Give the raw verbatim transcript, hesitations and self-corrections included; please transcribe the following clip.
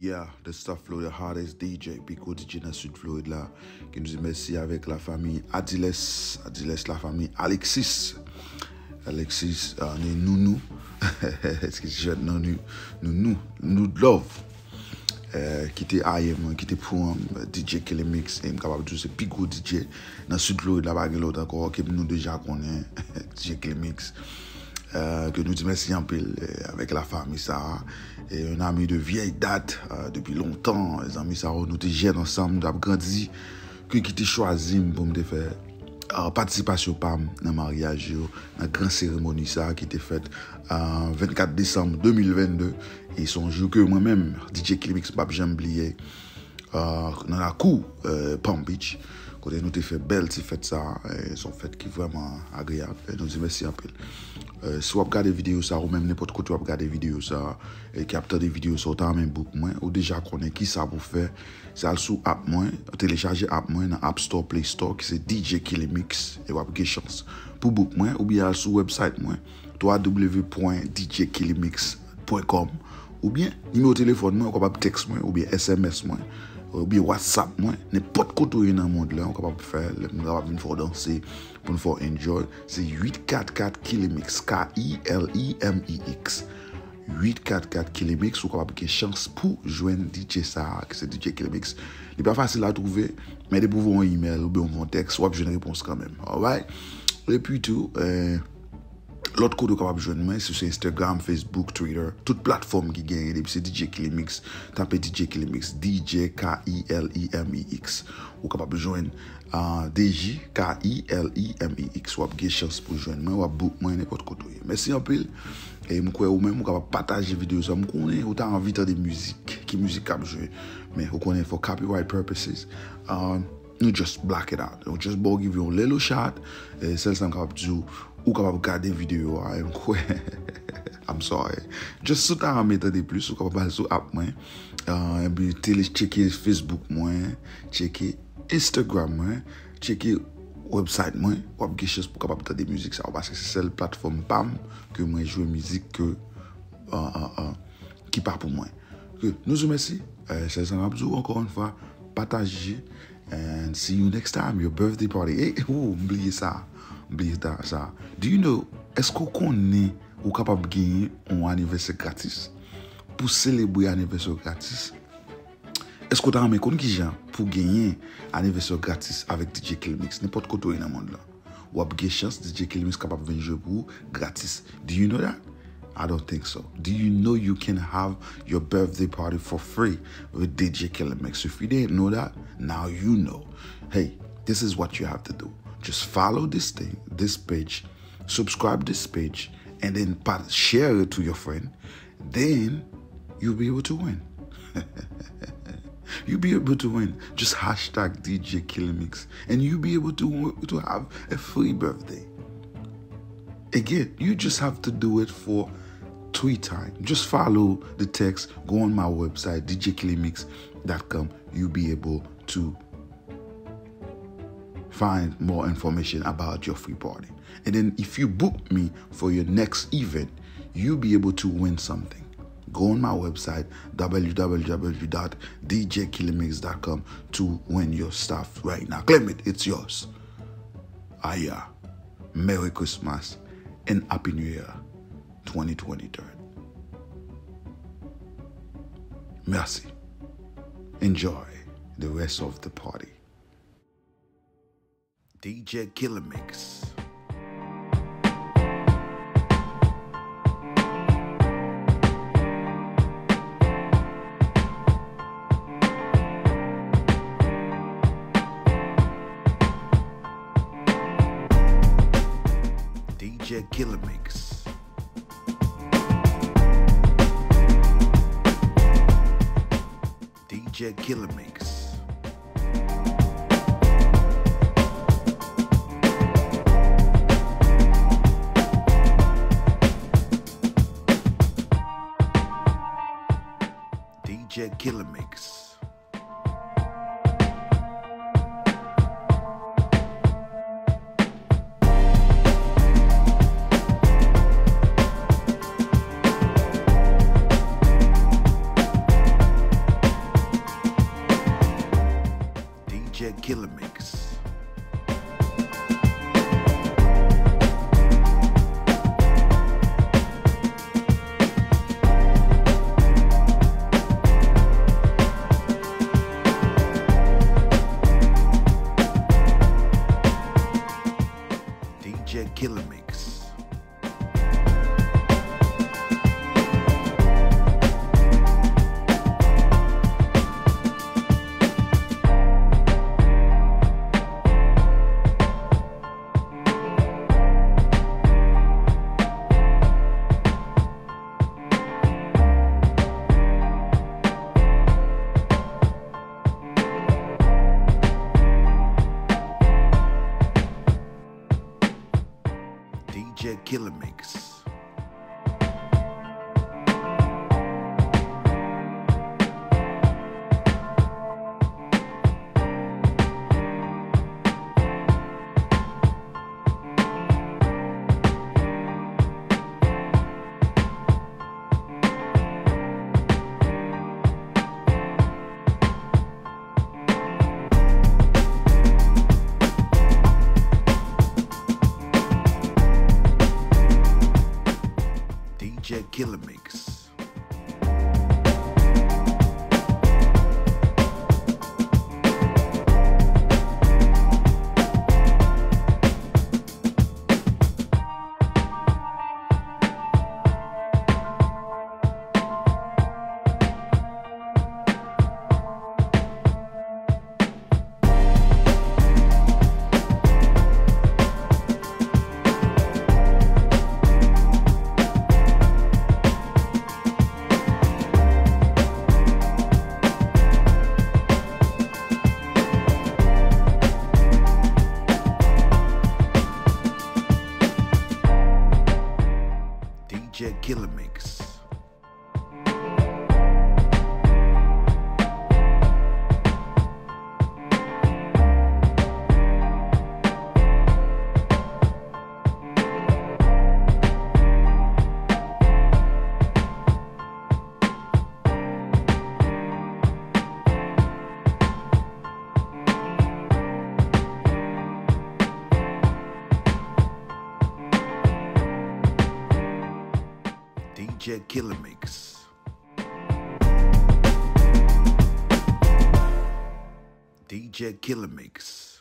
Yeah, the stuff flow, the hottest D J, pi gwo D J nan Sid Florid la. Ke nou di mèsi avèk la fami Adiles, Adiles la fami Alexis. Alexis, uh, ni Nounou. Eske jèn nan nou, Nounou, Nounou Love. Eh, ki te ayè mwen, ki te pran D J Killy Mix, e m kapab di w se pi gwo D J nan Sid Florid la, pa gen lòt ankò, ke nou deja konnen, D J Killy Mix. Eh, ke nou di mèsi anpil, eh, avèk la fami sa a. E un ami de vieille date, eh, depi lontan, zanmi sa yo, nou te jèn ansanm, nou t ap grandi, ke ki te chwazi m pou m te fè, eh, patisipasyon pa m nan maryaj yo, nan gran seremoni sa a ki te fèt, eh, vennkat desanm de mil vennde. E se yon jou ke mwen menm, D J Killy Mix, m p ap janm bliye. Ah, nan lakou, eh, Palm Beach, kote nou te fè bèl ti fèt sa, eh, se yon fèt ki vrèman agreyab. E nou di mèsi anpil. Eh, si w ap gade videyo sa, ou menm nenpòt kote w ap gade videyo sa, e ki ap tande videyo sa, ou ta renmen book mwen, ou deja konnen ki sa pou fè. Se al sou app mwen, telechaje app mwen nan App Store, Play Store, ki se D J Killy Mix, e w ap gen chans pou book mwen, oubyen al sou website mwen, w w w pwen D J Killy Mix pwen kòm, oubyen nimewo telefòn mwen, ou kapab text mwen, oubyen S M S mwen, oubyen WhatsApp mwen, nenpòt kote w ye nan mond lan, ou kapab fè, lè m kapab vin fè w danse, pou n fè w enjoy, se uit kat kat Killy Mix, K I L I M I X. Uit kat kat Killy Mix, ou kapab gen chans pou jwenn D J sa a, ki se D J Killy Mix. Li pa fasil a twouve, men depi w voye yon email oubyen w voye yon text, w ap jwenn repons kanmenm. Alright? Epi tou, eh, lòt kote w kapab jwenn mwen, si se Instagram, Facebook, Twitter, tout platfòm ki genyen, depi se D J Killy Mix, tape D J Killy Mix, D J K I L I M I X. Ou kapab jwenn, ah, D J K I L I M I X. W ap gen chans pou jwenn mwen, w ap book mwen nenpòt kote w ye. Mèsi anpil. E m kwè ou menm, ou kapab pataje videyo sa. M konnen ou ta anvi tande mizik. Ki mizik k ap jwe? Men ou konnen, for copyright purposes, ah, nou just block it out. Nou just ba w give yon little shot. E sèl sa m kapab di w, ou kapab gade videyo a, e m kwè, I'm sorry. Just si w ta renmen tande plis, ou kapab al sou app mwen. Ah, epi tele, tcheke Facebook mwen, tcheke Instagram mwen, tcheke website mwen, w ap gen chans pou w kapab tande mizik sa yo, paske se sèl platfòm pa m ke mwen jwe mizik ke, ah, ah, ah, ki pa pou mwen. Ke nou di w mèsi, eh, sèl sa m ap di w ankò yon fwa, pataje, and see you next time, your birthday party. Eh, eh, oh, m bliye sa, m bliye ta-, sa. Do you know, èske w konnen ou kapab genyen yon anivèsè gratis? Pou selebre anivèsè w gratis, èske w ta renmen konn kijan pou genyen anivèsè w gratis avèk D J Killy Mix, nenpòt kote w ye nan mond lan? W ap gen chans D J Killy Mix kapab vin jwe pou ou gratis. Do you know that? I don't think so. Do you know you can have your birthday party for free with D J Killy Mix? If you didn't know that, now you know. Hey, this is what you have to do. Just follow this thing, this page, subscribe this page, and then pa-, share it to your friend. Then you'll be able to win. You'll be able to win. Just hashtag D J Killy Mix, and you'll be able to, to have a free birthday. Again, you just have to do it for three times. Just follow the text, go on my website, D J Killy Mix dot com. You'll be able to find more information about your free party. And then if you book me for your next event, you'll be able to win something. Go on my website, W W W dot D J Killy Mix dot com, to win your stuff right now. Claim it, it's yours. Aya, Merry Christmas and Happy New Year twenty twenty-three. Merci. Enjoy the rest of the party. D J Killy Mix. D J Killy Mix. D J Killy Mix. D J Killy Mix. Killer Mix. D J Killer Mix. D J Killer Mix. D J Killer Mix. D J Killer Mix. D J Killer Mix. D J Killer Mix.